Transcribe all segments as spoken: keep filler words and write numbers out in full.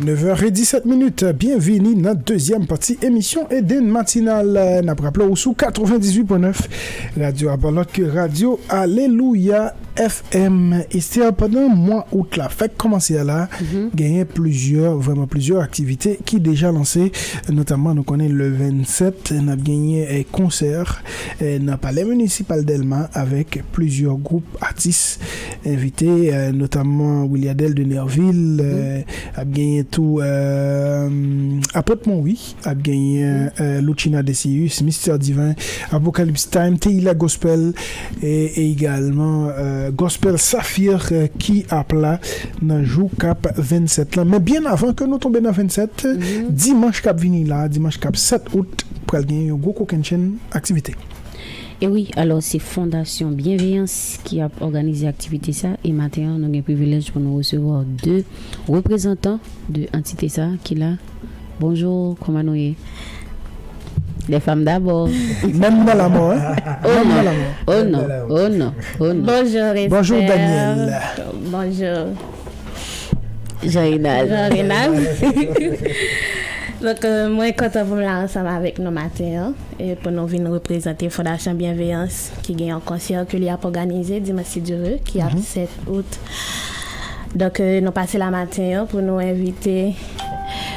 Nev è disèt minit, byenvini nan dezyèm pati emisyon Eden Matinal. N ap raple w sou katrevendizuit pwen nèf, radyo a pa lòt ke radyo Alelouya F M. Esther, pandan mwa out la fèk kòmanse a la, genyen plizyè, vrèman plizyè aktivite ki deja lanse, notamman nou konnen le vennsèt, n ap genyen, eh, konsè, eh, nan Palè Minisipal Dèlma avèk plizyè gwoup atis envite, eh, notamman Williadel de Nerville, eh, ap genyen tou, eh, Apot Monwi, ap genyen, eh, Luchina Decius, Mister Divin, Apocalypse Time, Teila Gospel, e, e egalman, eh, Gospel Saphir, eh, ki ap la nan jou k ap vennsèt lan. Men byen avan ke nou tonbe nan vennsèt, dimanch k ap vini la, dimanch k ap sèt out, pral genyen yon gwo kokennchenn aktivite. E wi, alò se Fondasyon Byenveyans ki ap òganize aktivite sa, e maten an nou gen privilèj pou nou resevwa de reprezantan de antite sa ki la. Bonjou, kòman nou ye? Les femmes d'abord. Menm nan lanmò, hein? Oh Menm nan non, lanmò. Oh non, oh non, oh non. Bonjou, Bonjou, Esther. Daniel. Bonjou. Jean Renald. Jean Renald. Donk, euh, mwen kontan pou m la ansanm avèk nou maten an, e pou nou vin reprezante Fondasyon Byenveyans ki gen yon konsè ke li ap òganize dimanch si Dye vle, ki ap sèt out. Donk, euh, nou pase la maten an pou nou envite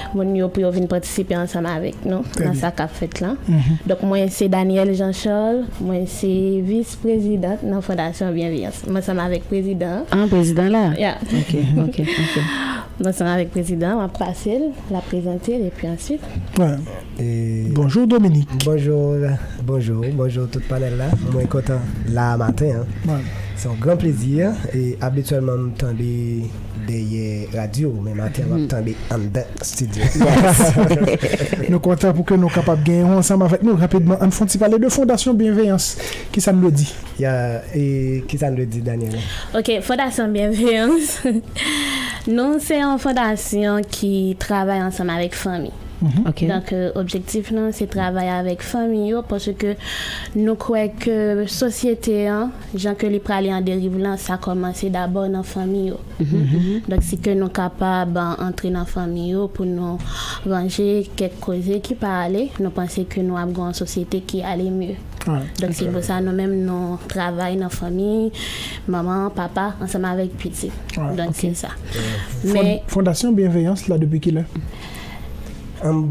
moun yo pou yo vin patisipe ansanm avèk nou nan sa k ap fèt lan. Donk, mwen se Daniel Jean Charles, mwen se vis prezidant nan Fondasyon Byenveyans. Mwen ansanm avèk prezidan an. Ah, prezidan la? Yeah. Ok, ok, ok. Mwen ansanm avèk prezidan an, m ap pase l, l ap prezante l, epi answit. Ouais. E Bonjou, Dominique. Bonjou, bonjou, bonjou tout panèl la. Mwen kontan la maten an. Ouais. Se yon gran plezi. E abityèlman, m tande dèyè radyo, men maten an, m ap tande anndan estidyo. Nou kontan pou ke nou kapab genyen w ansanm avèk nou rapidman. Ann fè yon ti pale de Fondasyon Byenveyans. Kisa n dwe di? Ya, e kisa n dwe di, Daniel? Ok, Fondasyon Byenveyans. Nou se yon fondasyon ki travay ansanm avèk fanmi. Ok. Donk, euh, objektif nou, se travay avèk fanmi yo, paske nou kwè ke sosyete an, jan ke li prale an deriv lan, sa kòmanse dabò nan fanmi yo. Donk, si ke nou kapab, euh, antre nan fanmi yo pou nou ranje kèk koze ki pa ale, nou panse ke nou ap gen yon sosyete ki ale mye. Donk, se pou sa nou menm nou travay nan fanmi, manman, papa, ansanm avèk pitit. Donk, se sa. Men Fondasyon Byenveyans la depi kilè? Ann,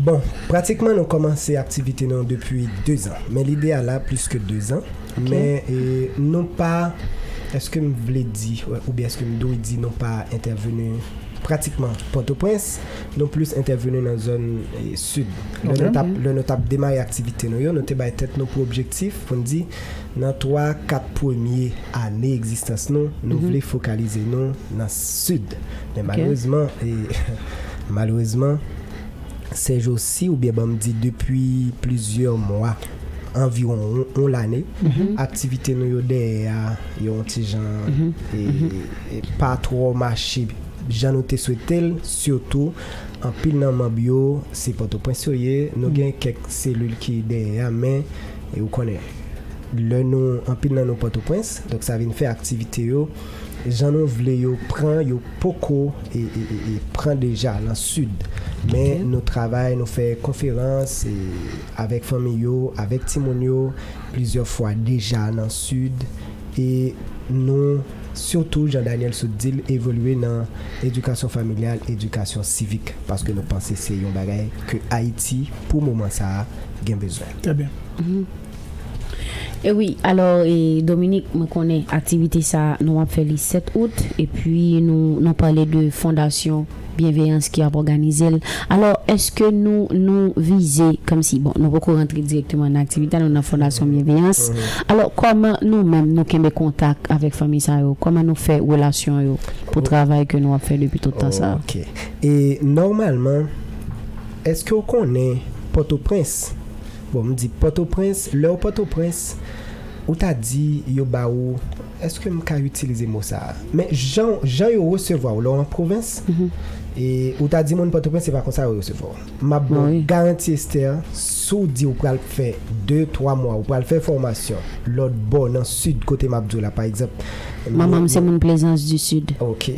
bon, pratikman nou kòmanse aktivite nou depi dezan. Men lide a la plis ke dezan. Men, e, nou pa, èske m vle di, oubyen èske m dwe di nou pa entèveni pratikman Pòtoprens, nou plis entèveni nan zòn, e, sid. Lè nou t ap, lè nou t ap demare aktivite nou yo, nou te bay tèt nou pou objektif pou n di, nan twa, kat premye ane egzistans nou, nou vle fokalize nou nan sid. Men malerezman, e, malerezman, sèjosi, oubyen ban m di depi plizyè mwa, anviwon yon, yon lane, aktivite nou yo dèyè a, yo yon ti jan, e, e pa twò mache jan nou te swete l, sitou anpil nan manm yo, se Pòtoprens yo ye, nou gen kèk selil ki dèyè a, men, e ou konnen, lè nou, anpil nan nou Pòtoprens, donk sa vin fè aktivite yo, jan nou vle yo pran, yo poko, e, e, e, e pran deja nan sid. Men nou travay, nou fè konferans, e, avèk fanmi yo, avèk timoun yo, plizyè fwa deja nan sid. E nou, sitou, jan Daniel sot di l, evolye nan edikasyon familyal, edikasyon sivik, paske nou panse se yon bagay ke Ayiti, pou moman sa a, gen bezwen. Trè byen. E wi, alò, e, Dominique, mwen konnen aktivite sa a, nou ap fè li sèt out, epi nou, nou pale de Fondasyon Byenveyans ki ap òganize l. Alò, èske nou, nou vize, kòmsi, bon, nou poko rantre dirèkteman nan aktivite a, nou nan Fondasyon Byenveyans. Alò, kòman nou menm, nou kenbe kontak avèk fanmi sa yo? Kòman nou fè relasyon yo pou travay ke nou ap fè depi tout tan sa a? Ok. E nòmalman, èske w konnen Pòtoprens? Bon, m di Pòtoprens, lè w Pòtoprens, ou ta di yo ba ou Èske m ka itilize mo sa a? Men jan, jan yo resevwa w lè w an pwovens, e ou ta di moun Pòtoprens, se pa konsa yo resevwa w. M ap ba w garanti, Esther, si w di w pral fè de, twa mwa, ou pral fè fòmasyon lòt bò nan sid kote m ap di w la, pa egzanp. Manman m se moun Plaisance du Sud. Ok.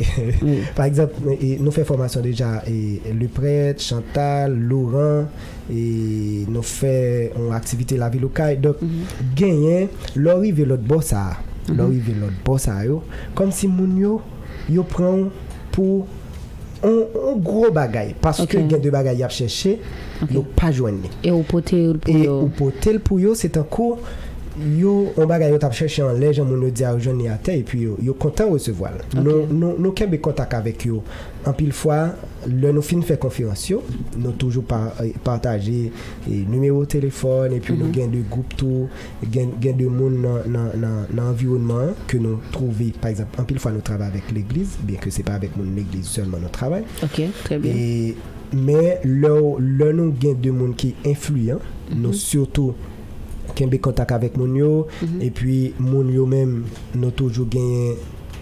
Pa egzanp, e, nou fè fòmasyon deja, e, Leprèt, Chantal, Laurent, e nou fè yon aktivite lavil Okay. Donk, genyen, lè w rive lòt bò sa a, lè w rive lòt bò sa a yo, kòmsi moun yo, yo pran w pou yon, yon gwo bagay, paske gen de bagay y ap chèche, yo pa jwenn li. E ou pote l pou yo. E ou pote l pou yo, se tankou yo, yon bagay yo t ap chèche anlè, jan moun yo di a, yo jwenn li atè, epi yo, yo kontan resevwa l. Nou, nou, nou kenbe kontak avèk yo. Anpil fwa, lè nou fin fè konferans yo, nou toujou pa, e, pataje, e, nimewo telefòn, epi nou gen de gwoup tou, gen, gen de moun nan, nan, nan, nan anviwònman an ke nou twouve, pa egzanp, anpil fwa nou travay avèk legliz, byenke se pa avèk moun legliz sèlman nou travay. Ok, trè byen. E, men lè, lè nou gen de moun ki enfliyan, nou sitou kenbe kontak avèk moun yo, epi moun yo menm, nou toujou genyen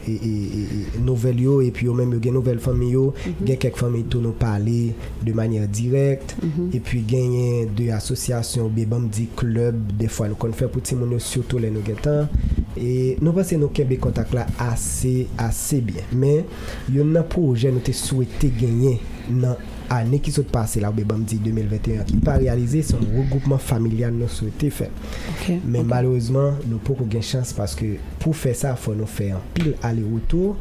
e, e, e, e, nouvèl yo, epi yo menm yo gen nouvèl fanmi yo, gen kèk fanmi tou nou pale de manyè dirèk, epi genyen de asosyasyon oubyen ban m di klèb, dèfwa nou konn fè pou timoun yo, sitou lè nou gen tan. E nou panse nou kenbe kontak la ase, ase byen. Men, youn nan pwojè nou te swete genyen nan ane ki sot pase la, oubyen ban m di de mil venteyen an, ki pa reyalize, se yon regwoupman familyal nou swete fè. Men malerezman, nou poko gen chans paske pou fè sa, fò nou fè anpil ale retou.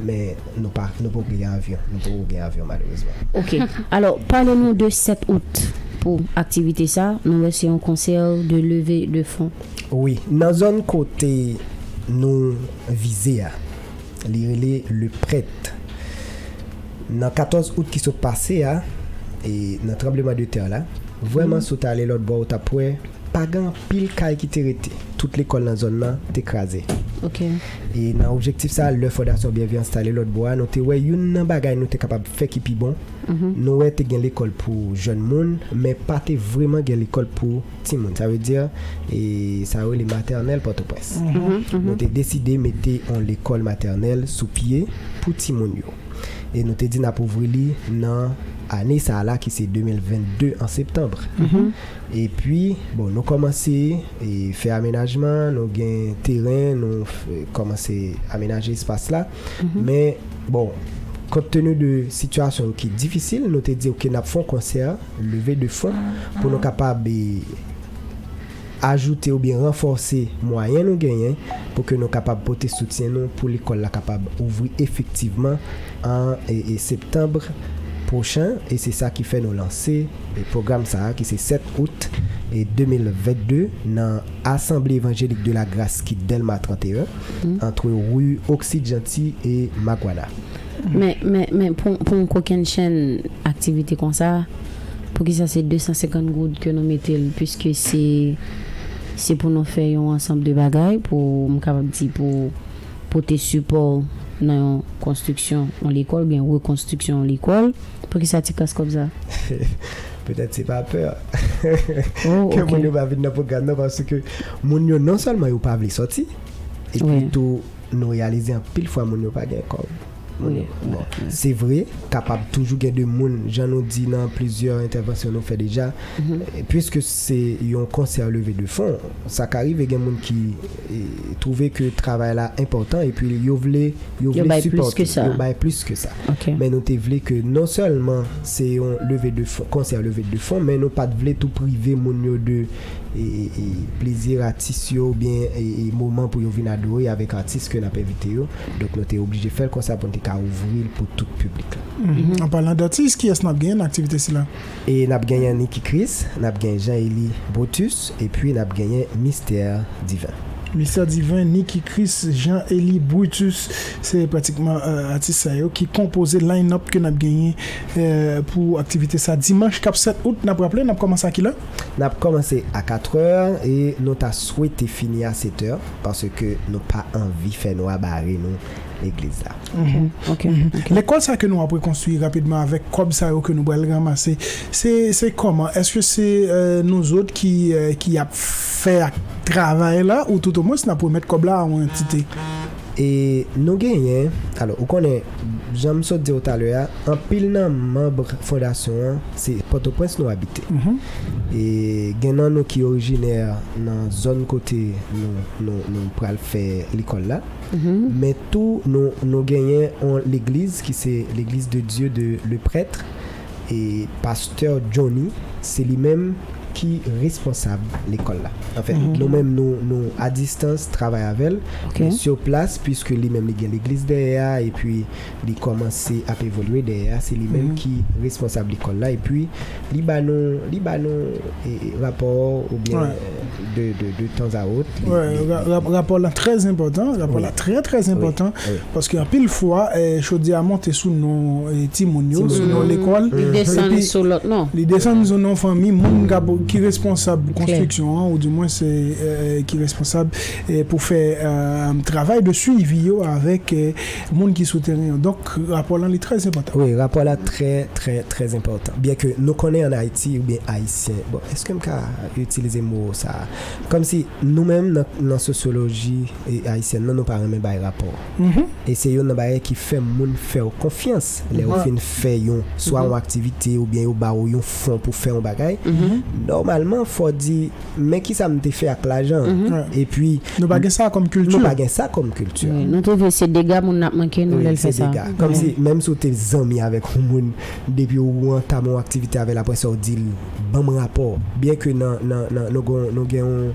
Men nou pa, nou poko gen avyon. Nou poko gen avyon, malerezman. Ok. Alò, pale nou de sèt out pou aktivite sa. Nou wè se yon konsè de leve de fon. Wi, nan zòn kote nou vize a, li rele Leprèt. Nan katòz out ki sot pase a, e nan tranbleman de tè la, vrèman, si w t ale lòt bò, ou t ap wè, pa gen anpil kay ki te rete. Tout lekòl nan zòn nan te kraze. E nan objektif sa, lè Fondasyon Bienveillance t ale lòt bò a, nou te wè youn nan bagay nou te kapab fè ki pi bon. Nou wè te gen lekòl pou jèn moun, men pa te vrèman gen lekòl pou timoun. Sa vle di, e, sa yo rele matènèl Pòtoprens. Nou te deside mete yon lekòl matènèl sou pye pou timoun yo. E nou te di n ap ouvri li nan ane sa a la, ki se de mil vennde an septanm. Epi, bon, nou kòmanse, e, fè amenajman, nou gen teren, nou f-, kòmanse amenaje espas la. Men, bon, kont tenu de sitiyasyon ki difisil, nou te di, ok, n ap fè yon konsè leve de fon pou nou kapab, e, ajoute oubyen ranfòse mwayen nou genyen pou ke nou kapab pote soutyen nou pou lekòl la kapab ouvri efektivman an, e, e, septanm pwochen, e se sa ki fè nou lanse, e, pwogram sa a ki se sèt out, e, de mil vennde nan Assemblée Évangélique de la Grâce ki Dèlma tranteyen, antre ri Oksid Janti e Magwana. Men, men, men pou, pou yon kokennchenn aktivite konsa, poukisa se de san senkant goud ke nou mete l, piske se, se pou nou fè yon ansanm de bagay, pou m kapab di, pou pote sipò nan yon konstriksyon yon lekòl, oubyen rekonstriksyon yon lekòl. Poukisa ti kras kòb sa? Petèt se pa pè ke moun yo pa vin nan pwogram nan, paske moun yo non sèlman yo pa vle sòti, epi tou nou reyalize anpil fwa moun yo pa gen kòb. Bon, se vre, kapab toujou gen de moun, jan nou di nan plizyè entèvansyon nou fè deja, e, piske se yon konsè leve de fon, sa ka rive gen moun ki, e, twouve ke travay la enpòtan, epi yo vle, yo vle sipòte, yo bay plis ke sa. Men nou te vle ke non sèlman se yon leve de fon, konsè leve de fon, men nou pa t vle tou prive moun yo de e, e, e, plezi atis yo, oubyen, e, e, moman pou yo vin adore avèk atis ke n ap envite yo. Donk, nou te oblije fè l konsa pou n te ka ouvri l pou tout piblik la. An palan d atis, kiyès n ap genyen nan aktivite sila? E n ap genyen Nicky Chris, n ap genyen Jean Élie Brutus, epi n ap genyen Mystère Divin. Mystère Divin, Nicky Chris, Jean Élie Brutus, se pratikman, e, atis sa yo ki konpoze line-up ke n ap genyen, e, pou aktivite sa. Dimanch k ap sèt out, n ap raple, n ap kòmanse a kilè? N ap kòmanse a katrè e nou ta swete fini a setè, paske nou pa anvi fè nwa bare nou legliz la. Ok, ok. Lekòl sa ke nou ap rekonstwi rapidman avèk kòb sa yo ke nou pral ranmase, se se kòman? Èske se euh, nou zòt ki euh, ki ap fè ak travay la ou tout omwens n ap remèt kòb la a yon antite? E nou genyen, alò, ou konnen, jan m sot di w talè a, anpil nan manm fondasyon an, se Pòtoprens nou abite. E gen nan nou ki orijinè nan zòn kote nou, nou, nou pral fè lekòl la. Men tou, nou, nou genyen yon legliz ki se Legliz de Dieu de Le Prêtre. E pastè Johnny, se li menm ki responsab lekòl la. Anfen, nou menm nou, nou a distans travay avè l, men sur place, puiske li menm li gen legliz dèyè a, epi li kòmanse ap evolye dèyè a, se li menm ki responsab lekòl la, epi li ba nou, li ba nou e, e, rapò oubyen e, de, de, de tan a wot. Li, Ouais, li, ra- ra- rapò la trè enpòtan, rapò la trè trè enpòtan, paske anpil fwa eh, chodi a monte sou non eh, timoun yo, sou non lekòl. Li desann sou lòt non. Li desann sou non fanmi, moun k ap- ki responsab konstriksyon an, ou dimwen se eh, ki responsab eh, pou fè eh, travay de swivi yo avèk eh, moun ki sou teren an. Donk rapò lan li trè enpòtan. Wi, rapò la trè, trè, trè enpòtan. Byen ke nou konnen ann Ayiti oubyen Ayisyen, bon, èske m ka itilize mo sa a? Kòmsi nou menm nan, nan sosyoloji e, ayisyèn nan, nou pa renmen bay rapò. E se youn nan bagay ki fè moun fè w konfyans lè yo fin fè yon, swa yon aktivite oubyen yo ba w yon fon pou fè yon bagay. Nòmalman, fò w di, men kisa m te fè ak lajan an? Epi, Nou pa gen sa kòm kilti. nou pa gen sa kòm kilti. Wi, nou twouve se dega moun n ap manke nou lè l fè sa. Kòmsi, menm si w te zanmi avèk yon moun, depi ou antam yon aktivite avè l, apre sa w di l, ban m rapò. Byen ke nan, nan, nan, nou, gon- nou gen yon,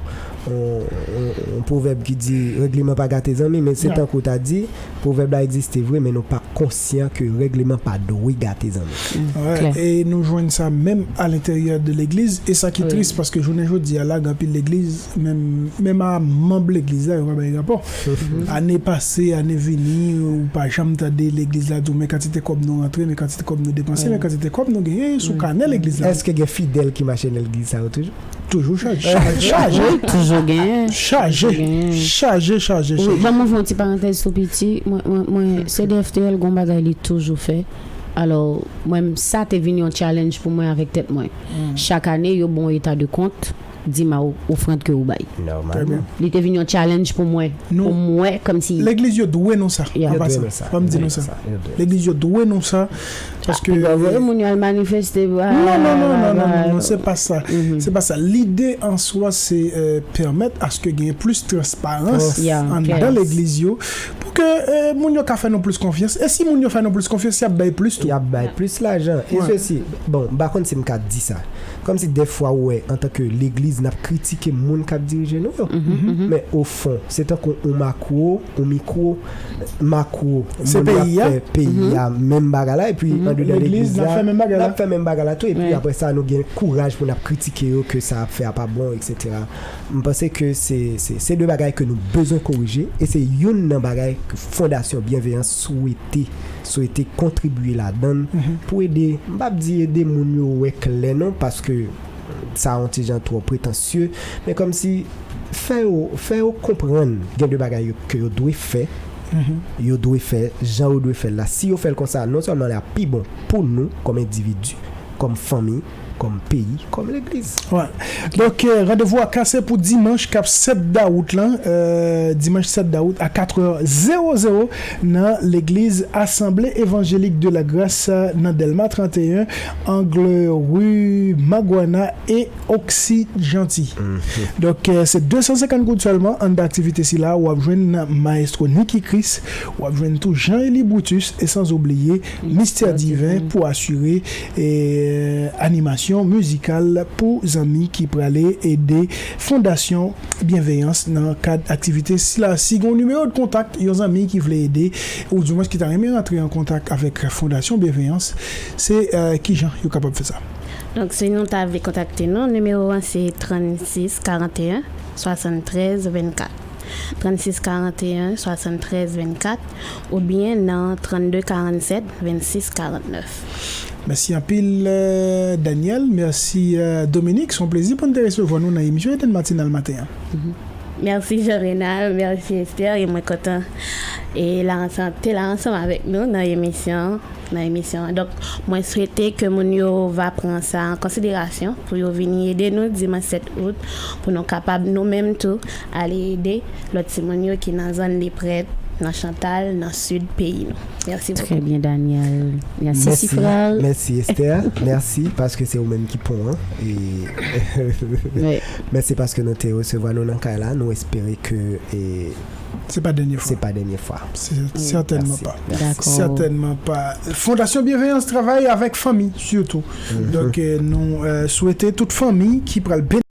yon, yon, yon pwovèb ki di, regleman pa gate zanmi, men se tankou w ta di, pwovèb la egziste vre, men nou pa konsyan ke regleman pa dwe gate zanmi. Ouais, e nou jwenn sa menm a lenteryè de legliz, e sa ki tris, paske jounen jodi a la, gen anpil legliz, menm, menm a manm legliz la, yo pa bay rapò. Ane pase, ane vini, ou pa janm tande legliz la di w, men kantite kòb nou rantre, men kantite kòb nou depanse, men kantite kòb nou genyen sou kanè legliz la. Èske gen fidèl ki mache nan legliz sa yo toujou? Toujou chaje. Chaje. Toujou genyen. Chaje. Chaje, chaje, Wi, chaje. Ban m ouvri yon ti parantèz tou piti. Mwen, mwen, mwen, C D F T L gon bagay li toujou fè. Alò, mwen, sa te vin yon challenge pou mwen avèk tèt mwen. Chak ane, yo bon eta de kont, dim a ou, ofrand ke ou bay. Nòmalman. Li te vin yon challenge pou mwen. Pou mwen, kòmsi. Legliz yo dwe nou sa. An pasan. Ban m di nou sa. Legliz yo dwe nou sa. Paske. Pi gwo voye moun yo al manifeste. Non, non, non, non, non, non, non, se pa sa. Se pa sa. Lide an swa, se eh, pèmèt aske gen plis transparans anndan legliz yo. Pou ke eh, moun yo ka fè nou plis konfyans. E si moun yo fè nou plis konfyans, y ap bay plis tou. Y ap bay plis lajan. E sesi, bon, m pa konn si m ka di sa. Kòmsi dèfwa ou wè, antanke legliz, n ap kritike moun k ap dirije nou yo. Men ofon, se tankou yon makwo, yon mikwo, makwo, Se peyi a. Peyi a, menm bagay la, epi andedan legliz la, n ap fè menm bagay la tou, epi apre sa, nou gen kouraj pou n ap kritike yo ke sa ap fè a pa bon, etsetera. M panse ke se, se, se de bagay ke nou bezwen korije, e se youn nan bagay ke Fondasyon Byenveyans swete, swete kontribye ladan l pou ede, m p ap di ede moun yo wè klè non, paske sa yon ti jan twò pretansye, men kòmsi fè yo, fè yo konprann gen de bagay yo, ke yo dwe fè, yo dwe fè jan yo dwe fè l la. Si yo fè l konsa, non sèlman l ap pi bon pou nou kòm endividi, kòm fanmi, kòm peyi, kòm legliz. Donk, eh, randevou a kase pou dimanch k ap sèt dawout lan, eh, dimanch sèt dawout a katrè zero zero nan legliz Assemblée Évangélique de la Grâce nan Dèlma trannteyen, angle ri Magwana e Oksi Janti. Donk, eh, se de san senkant goud sèlman anndan aktivite sila, w ap jwenn Maestro Nicky Chris, w ap jwenn tou Jean Élie Brutus, e san oubliye Mistè Diven pou asire eh, animasyon mizikal pou zanmi ki prale ede Fondasyon Byenveyans nan kad aktivite sila. Si gen yon nimewo de kontak yon zanmi ki vle ede, ou dimwens ki ta renmen rantre an kontak avèk Fondasyon Byenveyans, se eh, kijan yo kapab fè sa? Donk, si nou ta vle kontakte nou, nimewo an se trannsis karanteyen swasanntrèz vennkat. Trannsis karanteyen swasanntrèz vennkat, oubyen nan trannde karannsèt vennsis karantnèf. Mèsi anpil, eh, Daniel. Mèsi, eh, Dominique. Se yon plezi pou n te resevwa nou nan emisyon Eden Matinal maten an. Mèsi Jean Renald, mèsi Esther, e mwen kontan e la ansanm, te la ansanm avèk nou nan emisyon, nan emisyon an. Donk, mwen swete ke moun yo va pran sa an konsiderasyon pou yo vini ede nou dimanch sèt out pou nou kapab nou menm tou ale ede lòt timoun yo ki nan zòn Liprèt, nan Chantal, nan sid peyi nou. Mèsi bokou. Très bien, Daniel. Merci, Sifral. Mèsi Esther. Mèsi paske se ou menm ki pon an. E Oui. mèsi paske nou te resevwa nou nan kay la. Nou espere ke e, Se pa dènye se fwa. Pa dènye fwa. Se sètènman Mèsi. Pa. Dakò. Sètènman pa. Fondasyon Byenveyans travay avèk fanmi sitou. Donk, euh, nou euh, swete tout fanmi ki pral